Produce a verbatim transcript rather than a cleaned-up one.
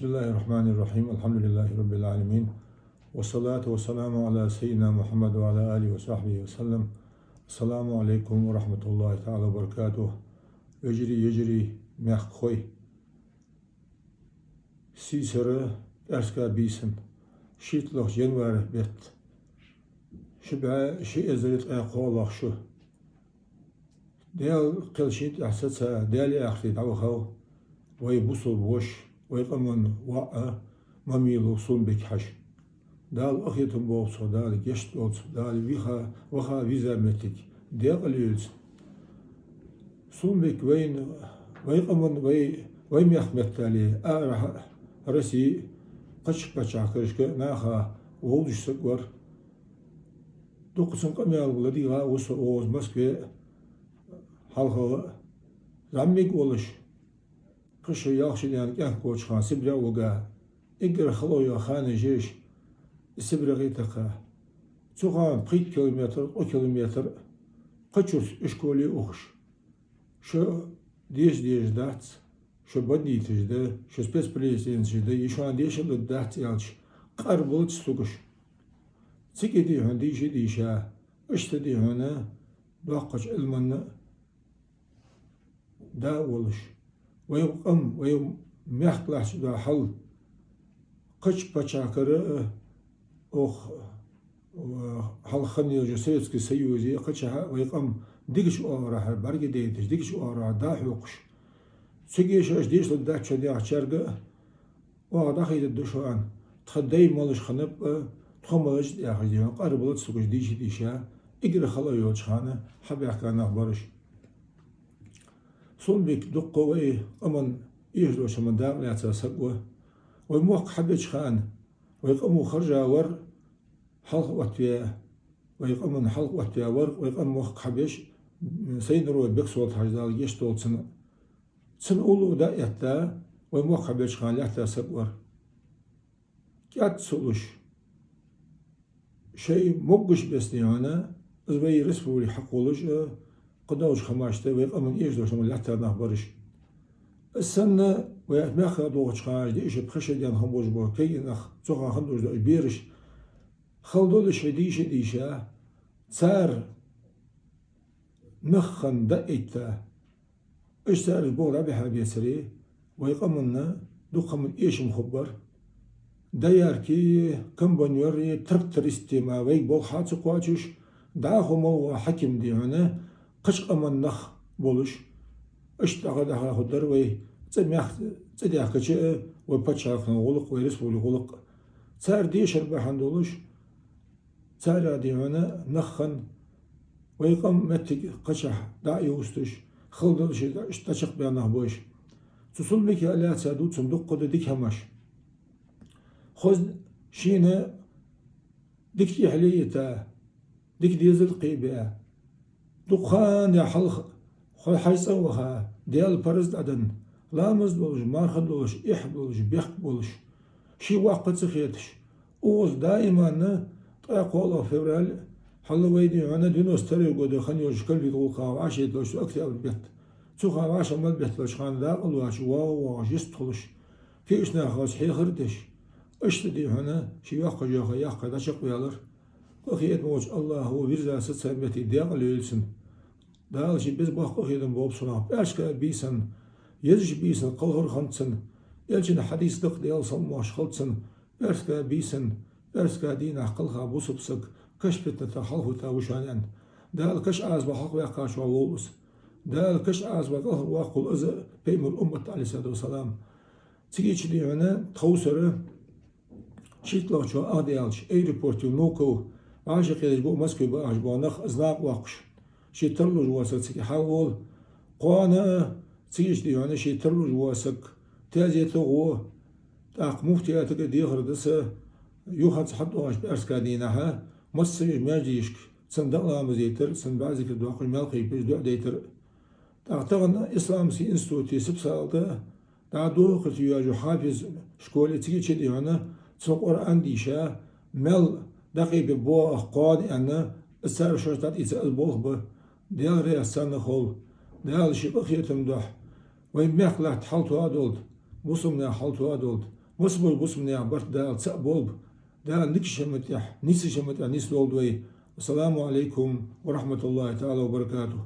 بسم الله الرحمن الرحيم. الحمد لله رب العالمين. والصلاة والسلام على سيدنا محمد وعلى آله وصحبه وسلم. السلام عليكم ورحمة الله تعالى وبركاته. Вежарий, йижарий, мехкахой. Сийсара пӀаьраска бийсан, шийтталагӀча январь бетта, ши бӀаь ши эзар ткъаь кхоалагӀа шу. Даьла кхел шийна тӀа саца, Даьла яхте дӀавахав вай бусалба воша, вай къаман воӀ Мамилов Сулумбик-Хьажа. Дала къахетам болба цох, Дала гешт долда цох, Дала виха, ваха веза моттиг декъала йойла цун. Сулумбик вайна, вай къаман, вай, вай мехка меттел а, арахьа а, Россе а, кхыча паччахьалкхашка а наха вовзаш саг вар. Дукха цун къамаьл ладийгӀа а ва со укхаза Москве а, хьалхагӀа а. ЗӀамига волаш, пхи шу, ялх шу даьнна кӀаьнк волча хана Сибре а вига, эггара хало йола ханаш я уж, из Сибре гӀертача хана. Цу хана пхийтта километр, ткъо километр кхычурча ишколе а ухаш, шо деша дезаш дац, шо бандиташ да, шо спецпереселенцаш да, е шоана дешар лургдац аьлча, къарбалац цу стугаш. Цига, дий хьона, дийша а дийша, иштта, дий хьона, доккхача Ӏилманна а да а волаш, вай къам, вай мехка латташ дола хьал, кхыча паччахьалкхера а, оаха, а, хьалха хинна йолча Советски Союзе а, кхычахьа а вай къам дикача оагӀорахьара бӀарга дайташ, дикача оагӀорахьара дӀа а хьокхаш, цига шоаш деша лургдац шоана яхачарга а, оаха дӀахайтаргда шоана, тха дай малаш хиннаб а, тхо малаш да яхаш, дий хьона, къарбалац цу стугаш дийша а дийша, эггара хало йолча хана хьабаьхка нах бар уж. Сулумбик дукха вай къаман эшадолча хӀаман дакъа лаьца саг ва. Вай мохк хьабеча хана вай къамо харжа вар, хьалха оттаваь, вай къаман хьалха оттаваь вар, вай къаман мохк хьабеш, Сайнароев Бексолта-Хьажа, Дала гешт долда цунна. Цун уллув дӀа а этта, вай мохк хьабеча хана лаьтта саг вар. КӀаьд ца луш, шоай могаш беса, дий хьона, из вай республика хьакхоллаш а, кхыдолча хӀамашта, вай къаман эшадолча хӀаман лаьтта нах бар уж. Из санна вай мехка догӀача хана, диъ шу, пхи шу даьнна хинна болаш бола кагий нах, цу хана хинна долаш дола бераш, хала долаш шоаш дийша а дийша, цар нах хинна дӀа а этта, уж цар из болх дӀабихьа бецаре, вай къаманна дукха хӀаман эшам хургбар. Дояркеи, комбайнёреи, трактористеи мара вайга болх хьа ца кхоачаш, дӀахо мел вола хьаким, дий хьона, кхыча къаман нах болаш, иштта дӀахо, дӀахо хургдар вай цӀи мех-, цӀи даьхкача а, вай паччахьалкхен гӀулакх, вай республика гӀулакх. Цар дешар бахьан долаш, царех, дий хьона, нах хинна, вай къаман моттиг кхычахьа дӀа а йовсташ, хала долаш дӀа-, дӀачакхбаьнна нах ба уж. Цу Сулумбика лаьца да цун дукха да дика хӀамаш. Хоза шийна дика тӀехьале йита, дика дезал кхебаь, дукха хана хьалха хьо-, Хьажа цӀа а ваха, Даьла параз дӀаденна, ламаз долаш, марха долаш, эхь долаш, бехк болаш, ший воккха ца хеташ, укхаза даиман, ткъаь кхоалагӀа февраль, хьалла вай, дий хьона, девяносто второй года хинна йолча конфликта гӀулакха вӀашагӀйийтта йолча октябрь бетта, цу хана вӀашагӀ мел бетталча хана дакъа лоацаш, воагӀа-воагӀаш, йистхулаш, кхыча нахаца хьехар деш, иштта, дий хьона, ший йоккха-йоккха яххе дӀачакхваьлар. Къахетам болча АллахӀа вирза саца моттиг декъала йойла цунна. Дала ший беза боккха къахетам болба цунах. ПӀаьраска бийсан, езача бийсан кхалхар хиннад цунна, Элчан хьадис да-кх, Даьла салам-моаршал хилда цунна, пӀаьраска бийсан, пӀаьраска дийнахьа кхалха бусалба саг каша питнатах хьалхавита ва шоана аьнна. Дала каша Ӏазапах хьалхаваьккхачоа волва из. Дала каша Ӏазапах кӀалхарваккхалва из а, Пайхамара уммат, Ӏалайхи ссалату вассалам. Цига чу, дий хьона, тховсара шийтталагӀчоа ах даьлча, аэропорте Внуково вӀашагӀкхеташ бола, Москве бахаш бола нах, из накъавоаккхаш, ший тарлуш вола саг цига хьалвола. Кхоана а цига чу, дий хьона, ший тарлуш вола саг таьзета гӀо, тӀаккха муфтиятага дехар да са, юханца хьатӀадоагӀача пӀаьраска дийнахьа массавеча маьждигашка цунна дакъа ламаз дайтар, цунна баьзика доккхуш, маьл кхайкабеш, дуӀа дайтар. ТӀаккха тахан Исламский институте, специалта, дӀа духарти йоажу хьафиз школе цига чу, дий хьона, цун Къуръан дийша, маьл дӀакхайкабе боагӀа кхоана аьнна, из цар шоашта дӀатӀаийца из болх ба. Даьла раьза царна хилва. Дала ший къахетам духьа вай мехка латта хьалтоа долда, бусалба наьха хьалтоа долда. Масса бола бусалба наьха барт Дала цаӀ болба. Дала дикача хӀаман тӀа, нийсача хӀаман тӀа нийсдолда вай. Ассаламу Ӏалайкум ва рахьматуллахӀи таӀала ва баракатухӀ.